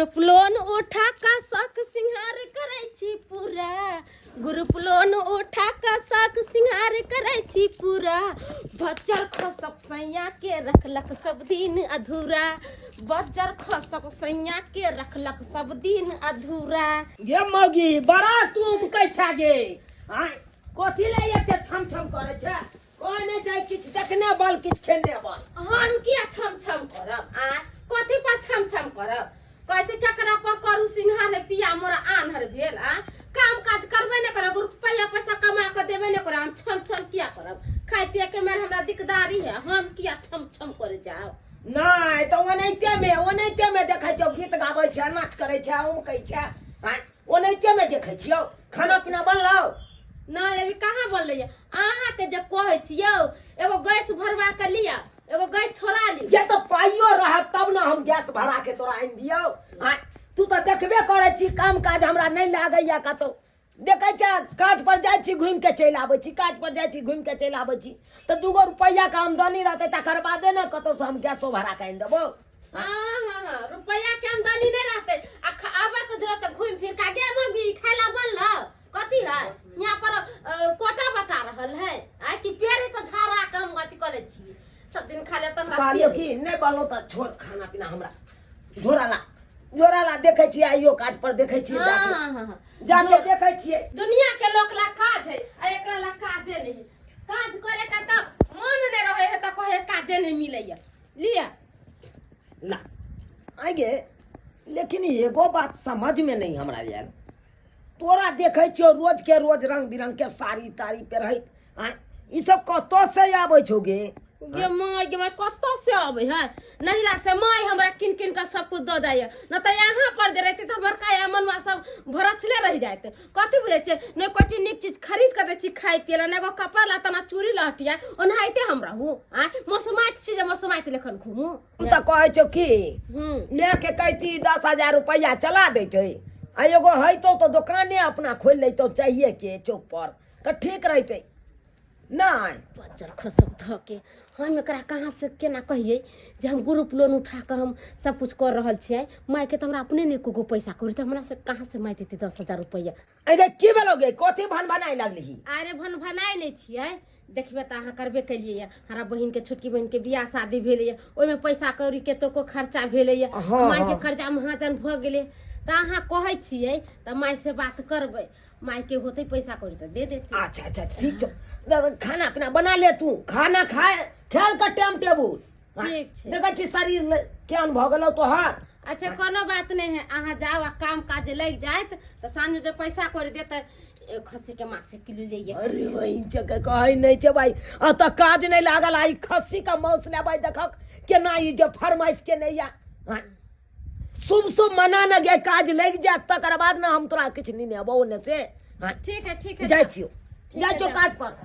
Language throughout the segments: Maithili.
ग्रुप लोन उठा कऽ शौक सिंहार करै छी पूरा। ग्रुप लोन उठा कऽ शौक सिंहार करै छी पूरा। बज्जर खसक सैया के रखलक सब दिन अधूरा। बज्जर खसक सैया के रखलक सब दिन अधूरा। गे मौगी, बड़ा तू उमकै छा गे। आँय, कथी ले एते छम छम करै छै? कोई नहीं चाहे किछु देखने बल, किछु खेलने बल। हम किया छम छम करब? आ कथी पर छम छम करब? कहै छै केकरा पर करू सिंहार हे पिया मोरा आन्हर भेल। आ काम काज करबे नहि करब, रुपैया पैसा कमा कऽ देबे नहि करब, हम छम छम किया करब? खाय पिए के मारे हमरा दिकदारी है, हम किया छम छम करे जाओ? नहि तऽ ओनाहिते मे देखै छियौ, गीत गाबै छै, नाच करै छै, उमकै छै। आँय, ओनाहिते मे देखै छियौ। खाना पीना बनलौ? नहि, अभी कहाँ बनलै? अहाँके जे कहै छियौ, एगो गैस भरवा के लिअ, एगो गैस छोड़ा ली। ये तऽ पाइयो रहत तब ने हम गैस भरा के तोरा आनि दियौ। आँय, तू तऽ देखबे करै छी, काम काज हमरा नहि लागैया कतौ। देखै छै, काज पर जाइ छी, घुमि के चलि आबै छी, काज पर जाइ छी, घुमि के चलि आबै छी। तऽ दूगो रुपैआ के आमदनी रहतै तकर बादे ने कतौ से हम गैसो भरा के आनि देबौ। हाँ, रुपैआ के आमदनी नहीं रहते आ आबै तो धीरे से घूम फिर के गे मम्मी, खाय ला बनल कथी है? यहाँ पर कोटा बटा रहल है आ कि पेड़ से झाड़ा के हम अथी करै छी सब दिन खा ले तऽ हमरा कहलियौ पेड़। कि नहि बनलो तऽ छोड़ खाना पीना, हमरा झोरा ला, झोरा ला। देखै छियै, आइयो काज पर देखै छियै। जाके हाँ। जाके देखै छियै। दुनिया के लोक ला काज है आ एकरा ला काजे नहीं है। काज करे के तऽ मन नहीं रहे है तऽ कहे काजे नहीं मिलैया। लिया। ला आगे। लेकिन एगो बात समझ में नहीं हमरा आयल, तोरा देखै छियौ रोज के रोज रंग बिरंग के साड़ी ताड़ी पहिरैत। आँय, ई सब कतऽ से आबै छौ गे? गे माय, गे माय, कतऽ से अबै है? नहिरा से माय हमरा किन किन के सब कुछ दऽ जाइए न तऽ यहाँ पर जे रहती तऽ हमर काया मनवा सब भरछले रहि जाइत। कथी बुझै छियै? नहि कोइ चीज नीक चीज खरीद कऽ दै छी खाय पियै लए, नहि एगो कपड़ा लत्ता, ना चूड़ी लहटिया। ओनाहिते हम रहू? आँय, मौसमाइत छी जे मौसमाइत लेखन घूमू? हम तऽ कहै छौ कि माय के कहती 10,000 रुपैआ चला दैतै आ एगो हैतौ तऽ दोकाने अपना खोलि लैतौ चाहिए के चौक पर, तऽ ठीक रहितै नहि? बज्जर खसक धऽ के हम एकरा कहाँ से केना कहियै जे हम ग्रुप लोन उठा कऽ हम सब कुछ कर रहल छियै। मायके तऽ हमरा अपने नहि एको पैसा कौड़ी, तऽ हमरा से कहाँ से माय देतै 10,000 रुपैआ? अरे की भेलौ गे? कथी भन बनाय लगलिही? अरे भन भनाइ नहि छियै, देखबे तऽ अहाँ करबे केलियै। हमरा बहिनके, छोटकी बहिनके बियाह शादी भेलैए, ओहिमे पैसा कौड़ी कतेको खर्चा भेलैए। मायके कर्जा महाजन भऽ गेलै। तऽ अहाँ कहै छियै तऽ माय से बात करबै, मायके होतै पैसा कौड़ी तऽ दे देतै। अच्छा, ठीक छौ। दादा, खाना पीना बना ले तू, खाना खाए खेल के टाइम टेबुल। ठीक छै। देखै छी शरीर केहन भऽ गेलौ तोहर। अच्छा, कोनो बात नहीं है, अहाँ जाओ आ काम काज लग जायत तऽ साँझ में जे पैसा कौड़ी देतै, एक खस्सी के मांस एक किलो ले। अरे बहिन चके, कहै नहि छै भाई, अतऽ काज नहि लागल आ ई खस्सी का मांस लेबै। देखक केना ई जे फरमाइश केने या। आँय, शुभ शुभ मना न गे, काज लागि जायत तकर बाद ने हम तोरा किछु नहि नेबौ ओने से। आँय, ठीक है, ठीक है। जाइ जाओ। छियौ। ठीक जाइ है, छियौ जाओ। काज पर।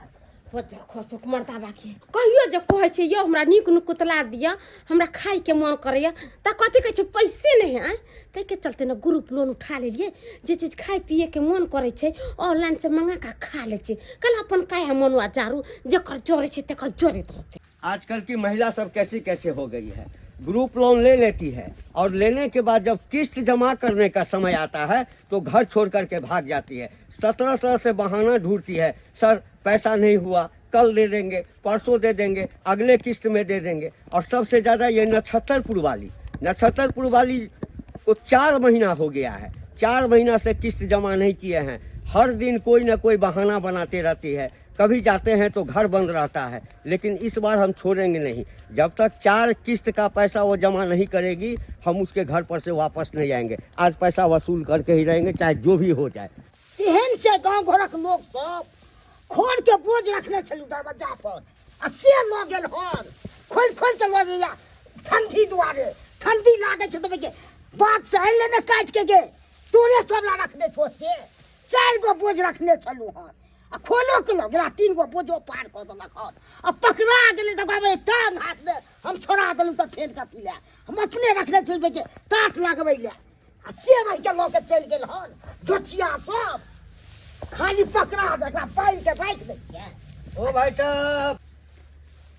बच्चा खसुक मरदा बाकी कहियो जे कहै छै, यौ हमरा नीक नुकुतला दिअ, हमरा खायके मन करैए, तऽ कथी कहै छै, पैसे नहि है। आँय, ताहिके चलते ने ग्रुप लोन उठा लेलियै। जे चीज खाय पियैके मन करै छै, ऑनलाइन से मंगा कऽ खा लै छै। कल अपन काया मनुआ जारू, जकर जरै छै तकर जरैत रहतै। आजकल की महिला सब कैसी कैसे हो गई है। ग्रुप लोन ले लेती है और लेने के बाद जब किस्त जमा करने का समय आता है तो घर छोड़ करके भाग जाती है। 17 तरह से बहाना ढूंढती है, सर पैसा नहीं हुआ, कल दे देंगे, परसों दे देंगे, अगले किस्त में दे देंगे। और सबसे ज़्यादा ये नछत्तरपुर वाली, नछत्तरपुर वाली को 4 महीना हो गया है, 4 महीना से किस्त जमा नहीं किए हैं। हर दिन कोई ना कोई बहाना बनाते रहती है। कभी जाते हैं तो घर बंद रहता है। लेकिन इस बार हम छोड़ेंगे नहीं, जब तक 4 किस्त का पैसा वो जमा नहीं करेगी, हम उसके घर पर से वापस नहीं आएंगे। आज पैसा वसूल करके ही रहेंगे, चाहे जो भी हो जाए। तेहन छै गाँव घरक लोक सब, खोर के बोझ रखने छलू दरवाजा पर आ से लऽ गेल हन, खोलि खोलि के लऽ गेल। ठंडी दुआरे ठंडी लागै छै तऽ बात से आनि ने काटि के गे, तोरे सब ला रखने छो। से 4 गो बोझ रखने छलू हन आ खोलो के लऽ गेला, 3 गो बोझो पार कऽ देलक हन आ पकड़ा गेलै तऽ कहबै टांग हाथमे हम छोड़ा देलहुँ तऽ फेर कथी लए हम अपने रखने छलियै के तात लगबै लए आ से भाई के लऽ के चलि गेल हन जोचिया सब। खाली पकड़ा दे, एकरा पानि के राखि दै छियै। ओ भाई साहब,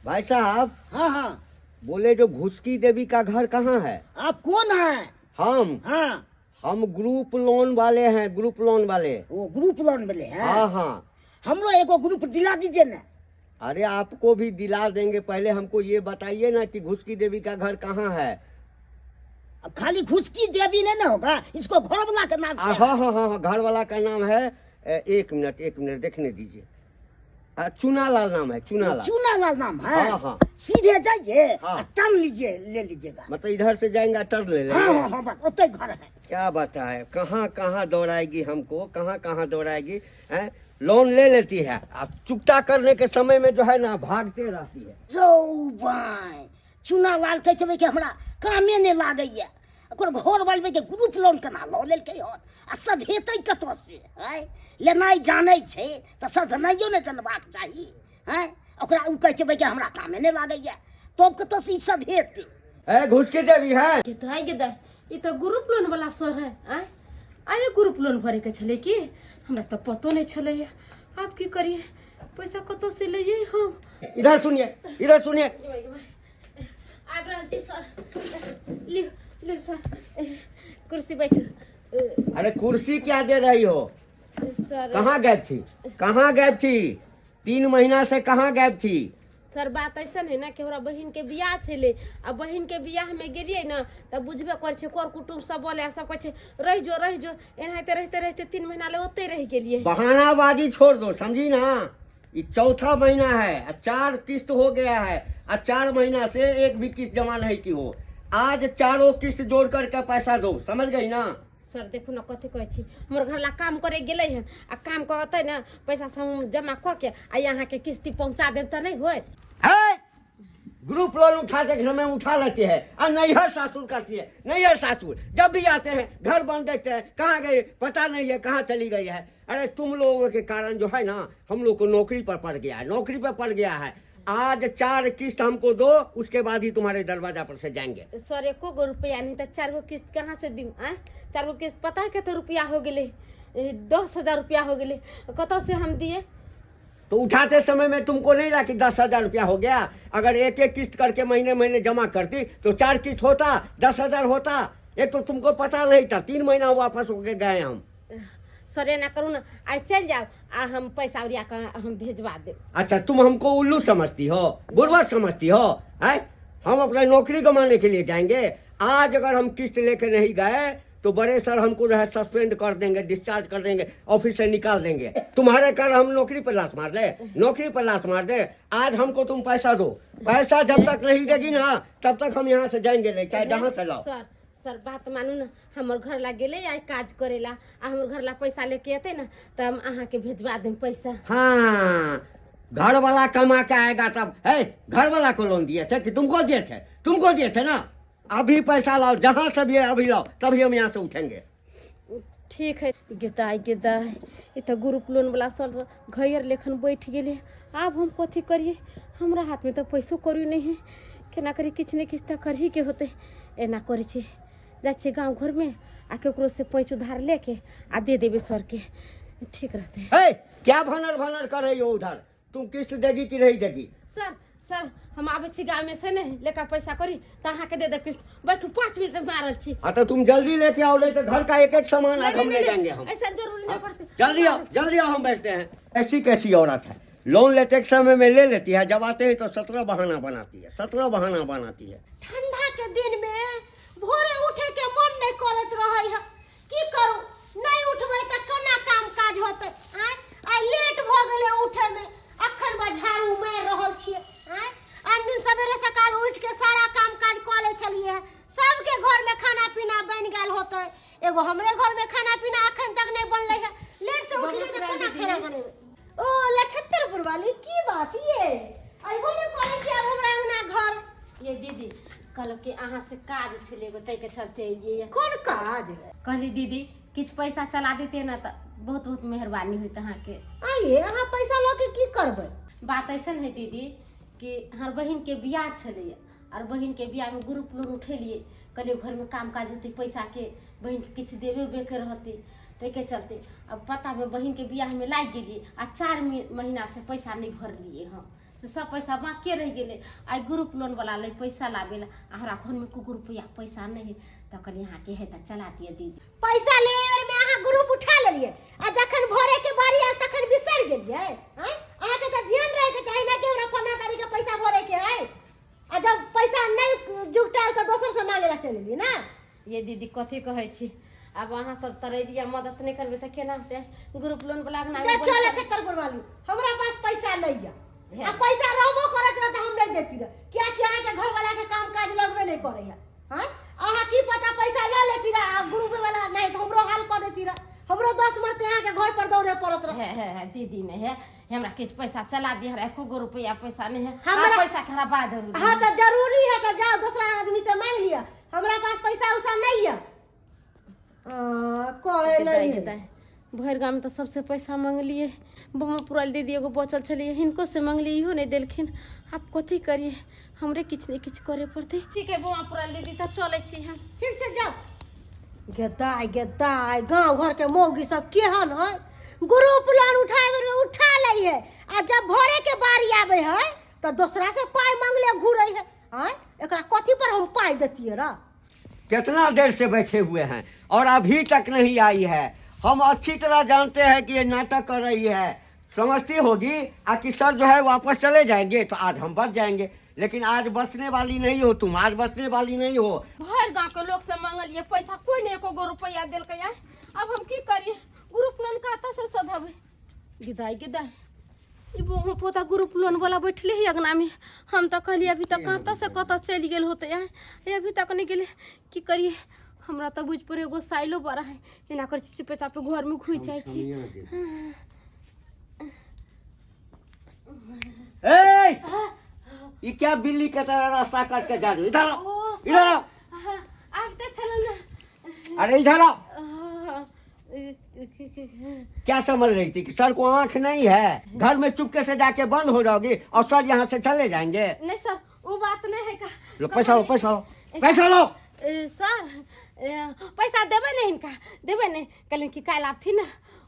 भाई साहब। हाँ। बोले जो घुसकी देवी का घर कहाँ है? आप कौन है? हम हाँ। हम ग्रुप लोन वाले हैं, ग्रुप लोन वाले। वो ग्रुप लोन वाले हैं? हाँ हाँ। हमरो एगो ग्रुप दिला दीजिए ना। अरे आपको भी दिला देंगे, पहले हमको ये बताइए ना कि घुसकी देवी का घर कहाँ है। अब खाली घुसकी देवी नहीं ना होगा, इसको घर वाला का नाम क्या है? हाँ हाँ हाँ हाँ, घर वाला का नाम है, एक मिनट एक मिनट देखने दीजिए। चुनालाल नाम है, चुनालाल। चुनालाल नाम है? हाँ, हाँ। सीधे जाइए, हाँ। टर्न लीजिए, ले लीजिएगा। मतलब इधर से जाएंगे टर्न ले लेंगे। हाँ हाँ हाँ, बस ओते घर है। क्या बताए, कहाँ कहाँ दौड़ाएगी हमको, कहाँ कहाँ दौड़ाएगी हैं? लोन ले लेती है, अब चुकता करने के समय में जो है ना भागते रहती है। रौ बाय, चुनालाल कहै छै कि हमरा कामे नहि लागैया, ओकर घर वाले के ग्रुप लोन केना लऽ लेलकै हन आ सधेतै कतऽ से? आँय, लेनाइ जानै छै तऽ सधनाइयो ने जनबाक चाही। आँय, ओकरा ओ कहै छै कि हमरा कामे नहि लागैया, तब कतऽ से ई सधेतै? ए घुसकी देवी है। के तऽ आइ गे, ई तऽ ग्रुप लोन वाला सर है। आँय, आइए ग्रुप लोन भरे के छलै कि? हमरा तऽ पतो नहि छलैया। आब की करिए, पैसा कतऽ से लइए हम? इधर सुनिए, इधर सुनिए। आबि रहल छी सर। लिउ लिउ सर, कुर्सी बैठू। अरे कुर्सी क्या दे रही हो? सर, कहाँ गए थी, कहाँ गए थी? 3 महीना से कहाँ गए थी? सर बात ऐसन है ना कि हमरा बहिन के बियाह छलै, आ बहिन के बियाह में गेलियै ने तऽ बुझबे करै छै, कर कुटुम्ब सब बोले, सब कहै छै रहि जो रहि जो, एनाहिते रहिते रहिते 3 महीना ले ओतै रहि गेलियै। बहानाबाजी छोड़ दो, समझी ना? ये चौथा महीना है आ 4 किस्त हो गया है, आ 4 महीना से एक भी किस्त जमा नहीं की हो। आज चारों किस्त जोड़ करके पैसा दो, समझ गई ना? सर देखू ने कथी कहै छी, हमर घर ला काम करे गेलै हन, आ काम करतै ने पैसा सब हम जमा कऽ के आ अहाँके किस्ती पहुँचा देब तऽ नहि होयत? है ग्रुप लोन उठाते के समय उठा लेती है और नैहर सासुर करती है। नैहर सासुर जब भी आते हैं घर बंद देखते हैं, कहाँ गई पता नहीं है, कहाँ चली गई है। अरे तुम लोगों के कारण जो है ना हम लोग को नौकरी पर पड़ गया है, नौकरी पर पड़ गया है। आज 4 किस्त हमको दो, उसके बाद ही तुम्हारे दरवाजा पर से जाएंगे। सर एको गो रुपया नहीं तो 4 गो किस्त कहाँ से दी? आँय, 4 गो किस्त पता है कितना रुपया हो गेलै? 10,000 रुपया हो गेलै, कतऽ से हम दिए? तो उठाते समय में तुमको नहीं रहा कि 10,000 रुपया हो गया? अगर एक एक किस्त करके महीने महीने जमा करती तो 4 किस्त होता, 10,000 होता। एक तो तुमको पता नहीं था, 3 महीना वापस होके गए हम। सर एना करू ना, आइ चलि जाओ आ हम पैसा ओरिया कऽ हम भेजवा देब। अच्छा तुम हमको उल्लू समझती हो, बुर्बक समझती हो? है हम अपना नौकरी कमाने के लिए जाएंगे। आज अगर हम किस्त लेके नहीं गए तो बड़े सर हमको जो है सस्पेंड कर देंगे, डिस्चार्ज कर देंगे, ऑफिस से निकाल देंगे। तुम्हारे कारण हम नौकरी पर लात मार दे, नौकरी पर लात मार दे। आज हमको तुम पैसा दो, पैसा जब तक नहीं देगी ना तब तक हम यहाँ से जाएंगे नहीं, चाहे जहाँ से लाओ। सर सर बात मानू ना, हमर घर ला गेलै आइ काज करेला, आ हमर घर ला पैसा लेके एतै ना तऽ हम अहाँके भेजवा देब पैसा। हाँ घर वाला कमा के आएगा तब। है घर वाला को लोन दिए थे कि तुमको दिए थे? तुमको दिए थे ना। अभी पैसा लाओ, जहाँ से भी है अभी लाओ, तभी हम यहाँ से उठेंगे। ठीक है। गेदाय गेदाय, ई तऽ ग्रुप लोन वाला सर घैर लेखन बैठ गेलै। आब हम कथी करिए? हमरा हाथ में तऽ पैसो करू नहीं है, केना करी? किछु ने किछु तऽ करही के होतै। एना करै छी, जाइ छियै गाँव घरमे आ ककरो से पैंच उधार लेके आ दे देबै सरके, ठीक रहतै। है क्या भनर भनर कर रही हो उधर? तुम किस्त देगी कि नहीं देगी? सर सर हम आबै छी गाँवमे से ने लेकर पैसा करी तऽ अहाँके दे देब किस्त। बैठू, 5 मिनट में आरल छी। हाँ तो तुम जल्दी लेके आओ, नहीं तो घर का एक एक सामान आज नहीं, हम नहीं, ले नहीं, जाएंगे हम। ऐसा जरूरी नहीं पड़ते। जल्दी आओ, जल्दी आओ, हम बैठते हैं। ऐसी कैसी औरत है, लोन लेते के समय में ले लेती है, जब आते हैं तो 17 बहाना बनाती है, 17 बहाना बनाती है। ठंडा के दिन में भोरे उठे के मन नहीं करत रहे है, की करू? नहीं उठबै तऽ केना काम काज होतै? आँय, आइ लेट भऽ गेलै उठे में, अखन बा झाड़ू मारि रहल छियै। आँय, आन दिन सवेरे सकाल उठि के सारा काम काज कऽ लै छलियै हँ, सबके घर में खाना पीना बनि गेल होतै, एगो हमरे घर में खाना पीना अखन तक नहीं बनलै है। लेट से उठलियै तऽ केना खाना बनेबै? ओ लछत्तरपुर वाली, की बात ये? अइबो नहि करै छी आब हमरा अंगना घर। ये दीदी, कहलहुँ कि अहाँ से काज छलै एगो, ताहिके चलते एलियै। कोन काज? कहली दीदी, किछु पैसा चला देते ने तऽ बहुत बहुत मेहरबानी होइत अहाँके। आइए, अहाँ पैसा लऽ के की करबै? बात ऐसन है दीदी कि हमर बहिनके बियाह छलैए, आओर बहिनके बियाहमे ग्रुप लोन उठेलियै। कहलियै घरमे काम काज होतै, पैसाके बहिनके किछु देबे उबेके रहतै, ताहिके चलते। अब पतामे बहिनके बियाहमे लागि गेलियै आ 4 महीनासँ पैसा नहि भरलियै हँ। से सब पैसा बाँके रहि गेलै। आइ ग्रुप लोन वाला लै पैसा लाबे ला, आ हमरा घरमे एको रुपैआ पैसा नहि है, तऽ कहलियै अहाँके है तऽ चला दिअ दीदी। पैसा ले बेर में अहाँ ग्रुप उठा लेलियै आ जखन भरे के बारी आयल तखन बिसरि गेलियै। आँय, अहाँके तऽ ध्यान रहे के चाही ना कि हमरा फलना तारीख के पैसा भरे के है, आ जब पैसा नहीं जुटायल तऽ दोसर से मांगे ला चलि एलियै ना। ये दीदी कथी कहै छी, आब अहाँ सब तरैलियै मदद नहि करबै तऽ केना होतै? ग्रुप लोन वाला अङ्गना मे देखियो ले छत्तर गुरवाली, हमरा पास पैसा नहीं है, आ पैसा रहबो करत रह तऽ हम नहीं देती रह, कियाकि अहाँके घर वाला के काम काज लगबे नहीं करैया। हाँ, अहाँ की पता पैसा लऽ लेती रह आ ग्रुप वाला नहीं तऽ हमरो हाल कऽ देती रह, हमरो 10 मरते अहाँके घर पर दौड़े पड़त रह। हे हे हे दीदी, नहीं है हमरा किछु पैसा चला दिअ, हमरा एको गो रुपैआ पैसा नहीं है। हमरा पैसा के हमरा बा जरूरी। हाँ तऽ जरूरी है तऽ जाओ दोसरा आदमी से मांगि लिअ, हमरा पास पैसा उसा नहीं है। कहे नहीं है। भरि गाम तऽ सबसे पैसा मंगलियै, बमा पुराल दीदी एगो बचल छलियै, हिनको से मंगलियै, इहो नहि देलखिन। आब कथी करियै? हमरे किछु ने किछु करे पड़तै। ठीक है बमा पुराल दीदी, तऽ चलै छी हम। ठीक छै जाओ। गेदाय गेदाय, गाँव घर के मौगी सब केहन है, ग्रुप लोन उठाए बेर में उठा लै है, आ जब भरे के बारी आबै है तऽ दोसरा से पाइ मांगले घूरै है। आँय, एकरा कथी पर हम पाइ देतियै रह? कितना देर से बैठे हुए हैं और अभी तक नहीं आई है। हम अच्छी तरह जानते हैं कि ये नाटक कर रही है, समझती होगी आ कि सर जो है वापस चले जाएंगे तो आज हम बच जाएंगे, लेकिन आज बचने वाली नहीं हो तुम, आज बचने वाली नहीं हो। भरि गाँव के लोग से मंगलियै पैसा, कोई नहीं एको गो रुपैआ देलकै। आब हम की करियै? ग्रुप लोन कतऽ से सधबै? गिदाइ गिदाइ, ई बहु पोता ग्रुप लोन वाला बैठले है अगना में। हम तऽ कहलियै अभी तक कतऽ से कतऽ चलि गेल होतै, आय अभी तक नहि गेलै। की करियै? हमरा तऽ बुझि पड़े एगो साइलो बड़ा है, एना कर छी चुपे चापे घर में घुसि जाइ छी। ए, ये क्या बिल्ली के तरह रास्ता काट के जा रही हो? इधर आओ, ओ, इधर आओ। आबिते छलहुँ ने। अरे इधर आओ। क्या क्या समझ रही थी कि सर को आंख नहीं है? घर में चुपके से जाके बंद हो जाओगी और सर यहाँ से चले जाएंगे? नहीं सर, वो बात नहीं है का। लो पैसा लो, पैसा लो, पैसा लो। सर, पैसा देबै नहीं, हिनका देबै नहीं। कहलियनि कि काल्हि आबथिन ने,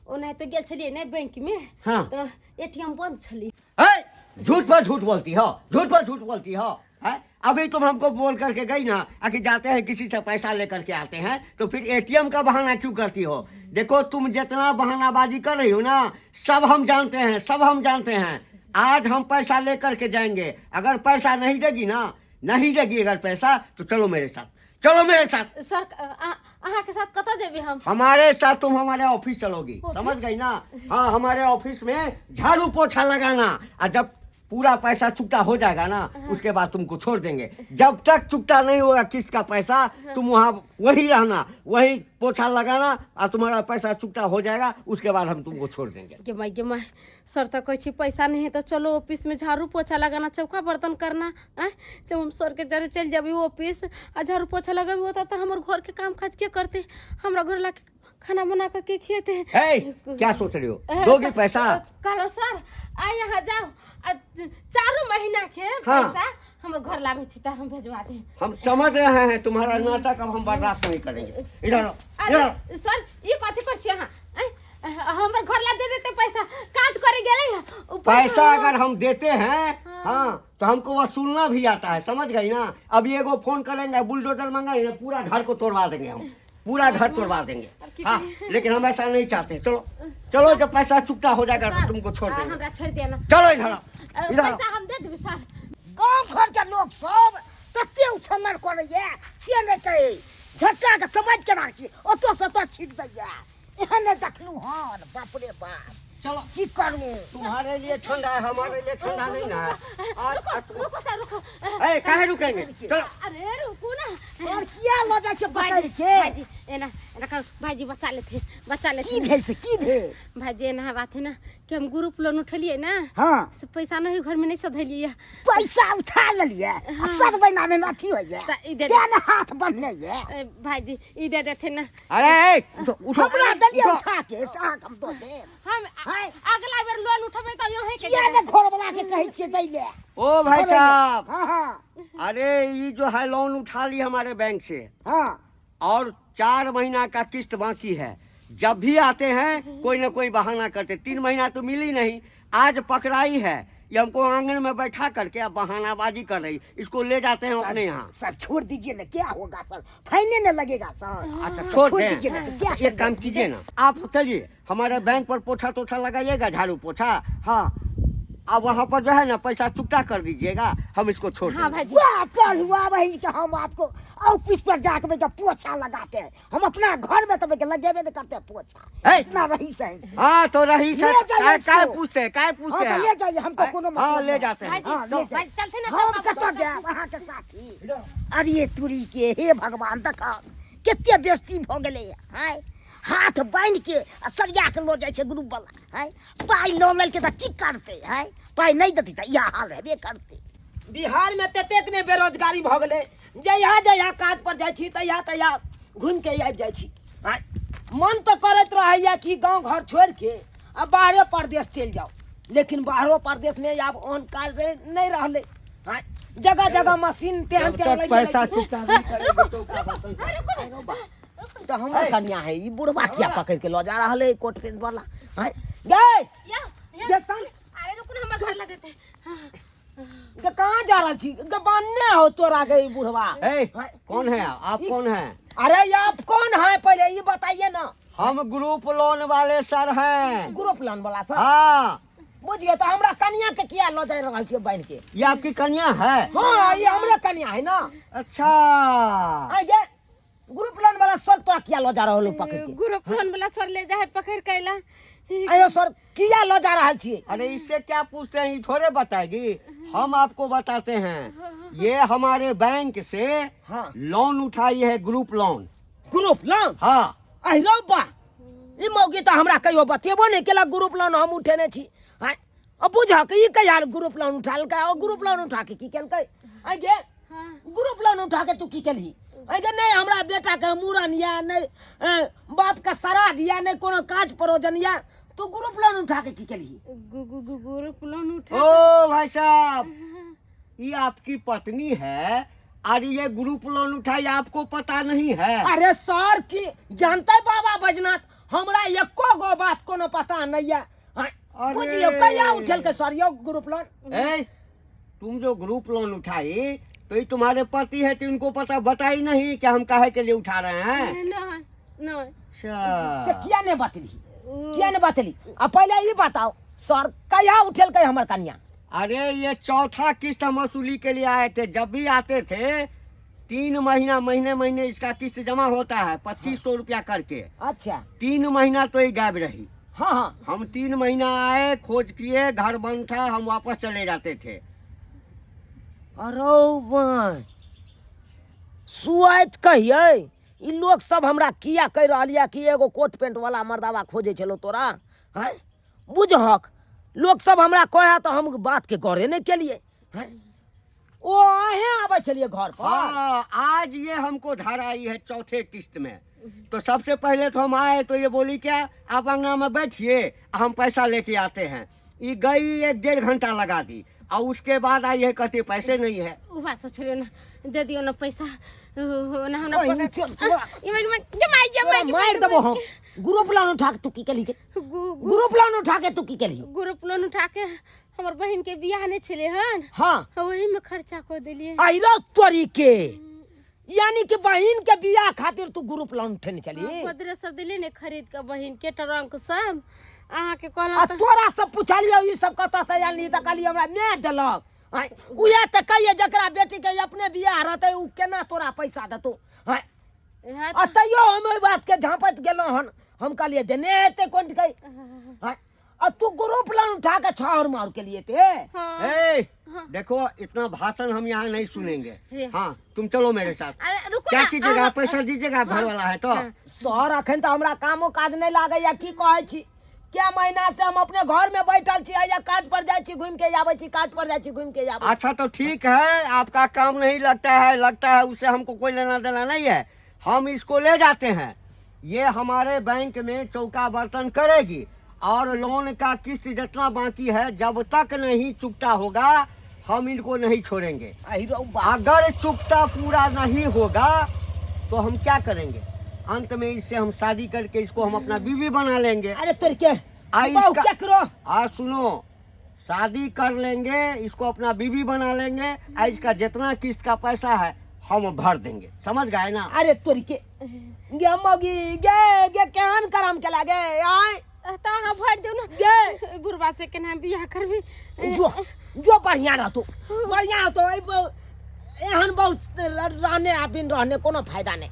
ओनाहिते गेल छलियै ने बैंक में। हाँ। तऽ एटीएम बंद छलै। ए, झूठ पर झूठ बोलती हो, झूठ पर झूठ बोलती हो है? अभी तुम हमको बोल करके गई ना आखिर जाते हैं किसी से पैसा लेकर के आते हैं, तो फिर एटीएम का बहाना क्यों करती हो? देखो तुम जितना बहानाबाजी कर रही हो ना, सब हम जानते हैं, सब हम जानते हैं। आज हम पैसा लेकर के जाएंगे, अगर पैसा नहीं देगी ना, नहीं देगी अगर पैसा तो चलो मेरे साथ, चलो मेरे साथ। सर, अहाँ के साथ कतऽ जेबै हम? हमारे साथ तुम हमारे ऑफिस चलोगी, ऑफिस? समझ गई ना? हाँ, हमारे ऑफिस में झाड़ू पोछा लगाना, और जब पूरा पैसा चुकता हो जाएगा ना, उसके बाद तुमको छोड़ देंगे। जब तक चुकता नहीं होगा किस्त का पैसा, तुम वहाँ वही रहना, वही पोछा लगाना, और तुम्हारा पैसा चुकता हो जाएगा, उसके बाद हम तुमको छोड़ देंगे। गे माय गे माय, सर तऽ कहै छै पैसा नहीं है तो चलो ऑफिस में झाड़ू पोछा लगाना, चौका बर्तन करना। आँय, जब हम सर के जरे चलि जेबै ऑफिस आ झाड़ू पोछा लगेबै ओतऽ, तऽ हमर घर के काम काज के करतै? हमरा घर ला के खाना बना कऽ के खिएतै? ए, क्या सोच रही हो, दोगी पैसा? कहलो सर, आ यहाँ जाओ आ 4 महीना के हाँ। पैसा हमर घर लाबै थी तऽ हम भेजवा दे। हम समझ रहे हैं तुम्हारा नाटक, अब हम बर्दाश्त नहीं करेंगे। इधर आओ, इधर आओ। अरे सर, ई कथी कर छी अहाँ? आँय, हमर घर ला दे देते पैसा, काज करे गेलै हँ। उ पैसा अगर हम देते हैं, हाँ, तो हमको वसूलना भी आता है, समझ गई ना? अभी एगो फोन करेंगे, बुलडोजर मंगाएंगे ना, पूरा घर को तोड़वा देंगे हम, पूरा घर तोड़वा देंगे। अब की हाँ, लेकिन हम ऐसा नहीं चाहते। चलो चलो, जब पैसा चुकता हो जाएगा तो सर, तुमको छोड़ देंगे। हमरा छोड़ दिया ना। चलो इधर आओ, इधर आओ। पैसा हम दे देबै सर। गाँव घर के लोग सब तते उछन्नर करैया से नहि कहै, झट्टा के समझ के राख छी, ओतऽ से ओतऽ छीट दैया। एहन नहि देखलहुँ हन, बाप रे बाप। चलो की करू? तुम्हारे लिए ठंडा है, हमारे लिए ठंडा नहीं ना है। आज रुको सर, रुको। ए, काहे रुकेंगे? चलो। अरे रुकू ना। और किया लऽ जाइ छै पकड़ि भाईजी, के? भाईजी, एना एना करू, भाईजी बचा लेथे, बचा लेथे। की भेल से, की भेल? भाईजी, एना बात है ना कि हम ग्रुप लोन उठलिए ना, हाँ। से पैसा नहीं घर में नहीं सधलिए। पैसा उठा लेलिए आ सब महीना में अथी होइए, तऽ ई दे तें ने हाथ बन्हने ये। ए, भाईजी, ई दे देथे ना। अरे ए, उठो उठो, हमरा देलिए उठो। उठा के, से अहाँके हम दऽ देब। हम हाय। अगला बेर लोन उठबै तऽ यहीं के किया ने घर वाला के कहै छियै दै ले? ओ भाई साहब। हाँ हाँ। अरे ये जो है लोन उठा ली हमारे बैंक से। हाँ। और 4 महीना का किस्त बाकी है। जब भी आते हैं कोई ना कोई बहाना करते, 3 महीना तो मिली नहीं, आज पकड़ाई है। ये हमको आंगन में बैठा करके अब बहानाबाजी कर रही, इसको ले जाते हैं अपने यहाँ। सर छोड़ दीजिए ना, क्या होगा सर, फाइने न लगेगा सर। अच्छा छोड़ छोड़ दीजिए ना, दें तो क्या एक काम कीजिए ना, आप चलिए हमारे बैंक पर पोछा तोछा लगाइएगा, झाड़ू पोछा, हाँ आप वहाँ पर जो है ना पैसा चुकता कर दीजिएगा, हम इसको छोड़ हाँ देंगे। भाईजी। वाह कल हुआ वही कि हम आपको ऑफिस पर जाके भैया पोछा लगाते हैं, हम अपना घर में तो भैया लगेबे नहीं करते हैं पोछा। ए! इतना रही सही। हाँ तो रही सर, ले जाइए काय काय इसको। पूछते हैं, काय पूछते हाँ, तो हैं ले जाइए, हमको हाँ, कोनो हाँ मतलब ले नहीं। जाते हैं। भाईजी, हाँ, ले भाई जाइए। चलते ना हम चौका कतऽ पर। जायब अहाँके साथी। अरे तुरी के, हे भगवान, देख कते बेइज्जती भऽ गेलै। हाय हाथ बान्हि के आ सरिया के लऽ जाइ छै ग्रुप वाला। हाय पाइ लऽ लेलकै तऽ की करतै? हाय पाइ नहि देतै तऽ इएह हाल हेबे करतै। बिहार में ततेक ने बेरोजगारी भऽ गेलै, जहिया जहिया काज पर जाइ छी तहिया तहिया घुमि के आबि जाइ छी। आँय, मन तऽ करैत रहैया कि गाँव घर छोड़ि के आ बाहरे परदेश चलि जाउ, लेकिन बाहरो परदेश में आब ओहन काज नहि रहलै। आँय, जगह जगह मशीन तेहन जब तेहन तक लागि पैसा गेलै। चुकता नहीं करेंगे तो का बर्तन तऽ हमर कनिया है, ई बुढ़वा किया पकड़ के लऽ जा रहल है कोट पेंट वाला? आँय गै या, या। गे सन अरे रुको ना, हमर घर लगेते। गे कहाँ जा रहल छी? गे बान्ने हो तोरा गे ई बुढ़वा। ए, कौन है आप, कौन है? अरे ये आप कौन है पहले ये बताइए ना। हम ग्रुप लोन वाले सर हैं। ग्रुप लोन वाला सर? हाँ। बुझिए तो हमरा कनिया के किया लऽ जा रहल छियै बान्हि के? ये आपकी कन्या है? हाँ ये हमरे कनिया है ना। अच्छा। आइ गे ग्रुप लोन वाला सर तोरा किया लऽ जा रहल हो पकड़ के? ग्रुप लोन वाला सर ले जाए पकड़ के अइला। आयो सर किया लऽ जा रहल छियै? अरे इससे क्या पूछते हैं, ये थोड़े बताएगी, हम आपको बताते हैं। ये हमारे बैंक से हाँ। लोन उठाई है, ग्रुप लोन। Group loan? हाँ। अहि रौ बा, ई मौगी तऽ हमरा कहियो बतेबो नहि केलक ग्रुप लोन हम उठेने छी। आँय, आ बुझक ई कहिया ग्रुप लोन उठा लेलकै? ओ ग्रुप लोन उठा के की केलकै? आँय गे, ग्रुप लोन उठा के तू की केलही? आँय गे, नहि हमरा बेटा के मूड़न या, नहि बाप के श्राद्ध या, नहि कोनो काज परोजन या, तू ग्रुप लोन उठा के की केलही? गु गु गु ग्रुप लोन उठा। ओ भाई साहब, ये आपकी पत्नी है और ये ग्रुप लोन उठाई, आपको पता नहीं है? अरे सर की जानते बाबा बैजनाथ, हमरा एको गो बात कोनो पता नहीं है। अरे। बुझियो कहिया उठेलकै सर यो ग्रुप लोन? ए, तुम जो ग्रुप लोन उठाई तो ये तुम्हारे पति है तो उनको पता बताई नहीं कि हम काहे के लिए उठा रहे हैं? नहीं नहीं। अच्छा। से किया नहीं बतली, किया नहीं बतली? आ पहले ई बताओ सर कहिया उठेलकै हमर कनिया? अरे ये चौथा किस्त हम वसूली के लिए आए थे। जब भी आते थे 3 महीना, महीने महीने इसका किस्त जमा होता है 2500 रुपया करके। अच्छा। 3 महीना तो ये गायब रही। हाँ हाँ। हम 3 महीना आए, खोज किए, घर बंद था, हम वापस चले जाते थे। अरे वाह, सुआइत कहियै ई लोग सब हमरा किया कहि रहल यऽ कि एगो कोट पेंट वाला मर्दावा खोजै छलौ तोरा? हैं बुझहक लोग सब हमरा कहे तऽ हम बात के गौरे नहि केलियै। हैं ओ अहें आबै छलियै घर पर? हाँ, आज ये हमको धार आई है चौथे किस्त में। तो सबसे पहले तो हम आए तो ये बोली क्या आप अंगना में बैठिए, हम पैसा लेके आते हैं। ये गई 1-1.5 घंटा लगा दी और उसके बाद आई है कहती पैसे नहीं है। उ बात सोचलियो ना, दे दियो ना पैसा। ना हमरा ओए, पकड़। चल, तोरा- ई मार मार जमाई तोरा जमाई मारि देबो हम। ग्रुप लोन उठा के तू की केलही? ग्रुप लोन उठा के तू की केलही? ग्रुप लोन उठा के हमर बहिन के बियाह नहीं छले हन। हाँ। वही में खर्चा कर देलिए। आइरो तोरी के, यानी कि बहिन के बियाह खातिर तू ग्रुप लोन उठेने छली? हाँ, गोदरेज सब दिली ने खरीद के बहिन के, ट्रंक सब अहाँ के कहलहुँ आ तऽ- तोरा सब पुछलियौ ई सब कतऽ से आनली तऽ कहलियै हमरा माय देलक। आँय, उएह तऽ कहियै जकरा बेटी के अपने बियाह रहतै उ केना तोरा पैसा देतौ? आँय, इएह आ तैयो हम ओहि बात के झाँपैत गेलहुँ हन, हम कहलियै देने हेतै कोन कहै। आँय, आ तू ग्रुप लोन उठा के छाउर मार के लिए थे? हाँ। ए, देखो इतना भाषण हम यहाँ नहीं सुनेंगे। हाँ तुम चलो मेरे साथ। अरे रुको क्या ना, कीजिएगा? हाँ, पैसा दीजिएगा, घर वाला है तो। सर अखन तो हमरा कामो काज नहीं लागैया, की कहै छी, क्या महीना से हम अपने घर में बैठल छी, या काज पर जाइ छी घूम के आबै छी, काज पर जाइ छी घूम के आबै छी। अच्छा तो ठीक है, आपका काम नहीं लगता है, लगता है उसे हमको कोई लेना देना नहीं है। हम इसको ले जाते हैं, ये हमारे बैंक में चौका बर्तन करेगी और लोन का किस्त जितना बाकी है जब तक नहीं चुकता होगा हम इनको नहीं छोड़ेंगे। अहि रौ बा। अगर चुकता पूरा नहीं होगा तो हम क्या करेंगे? अंत में इससे हम शादी करके इसको हम अपना बीवी बना लेंगे। अरे तोर के आ बहु इसका केकरो? आ सुनो, शादी कर लेंगे, इसको अपना बीवी बना लेंगे आ इसका जितना किस्त का पैसा है हम भर देंगे, समझ गए ना? अरे तोरी के गे मौगी गे गे केहन करम के लागे आय। तऽ अहाँ भरि दियौ ने। गे बुढ़बा से केना बियाह करबी? जो जो बढ़िया रहतो, बढ़िया रहतो। एहि एहन बहुत रहने आ बिन रहने कोनो फायदा नहीं,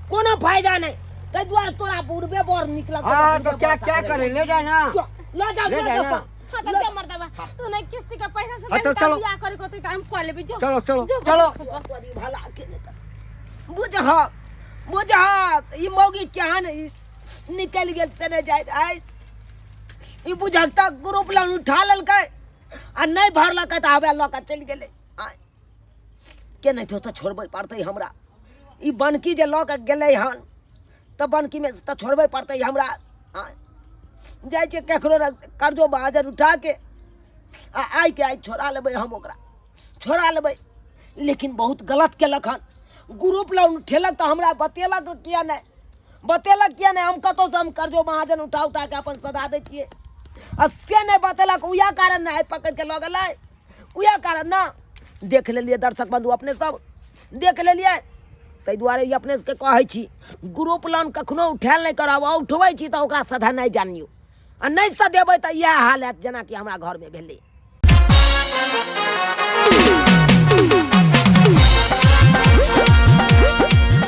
कोनो फायदा नहीं। ताहि दुआरे तोरा बुढ़बे बड़ नीक लगतो। हाँ तो क्या क्या करे, ले जाए ना। जो ल जाओ, ले ल जाए जाओ ना। सब। हाँ तो जो मर्दबा तू नहीं किस्ती का पैसा से हाँ, तो देबी, चलो। बियाह करे को तो हम कऽ लेबै। जो चलो, चलो, जो चलो। खुश। बड़ी भला के नहि तऽ बुझह बुझह ई मौगी केहन ई निकलि गेल से नहि जाइत आइ। ई बुझक तऽ ग्रुप लोन उठा लेलकै आ नहि भरलकै तऽ हवे लऽ कऽ चलि गेलै। आइ के नहि तऽ छोड़बै पड़तै हमरा। ई बनकी जे लऽ कऽ गेलै हन तऽ बनकीमे तऽ छोड़बै पड़तै हमरा। आइ जाइ छियै ककरो लग से कर्जो महाजन उठाके आ आइके आइ छोड़ा लेबै हम, ओकरा छोड़ा लेबै। लेकिन बहुत गलत केलक हन। ग्रुप लोन उठेलक तऽ हमरा बतेलक किया नहि, बतेलक किया नहि? हम कतहुसँ हम कर्जो महाजन उठा उठा के अपन सधा दै छियै आ से नहि बतेलक। उएह कारण ने आइ पकड़ि के लऽ गेलै, उएह कारण ने। देख लेलियै दर्शक बन्धु, अपने सब देख लेलियै। ताहि दुआरे ई अपने सबके कहै छी, ग्रुप लोन कखनो उठायल नहि करब आ उठबै छी तऽ ओकरा सधा नहि जानियौ आ नहि सधेबै तऽ इएह हाल हैत जेनाकि हमरा घरमे भेलै।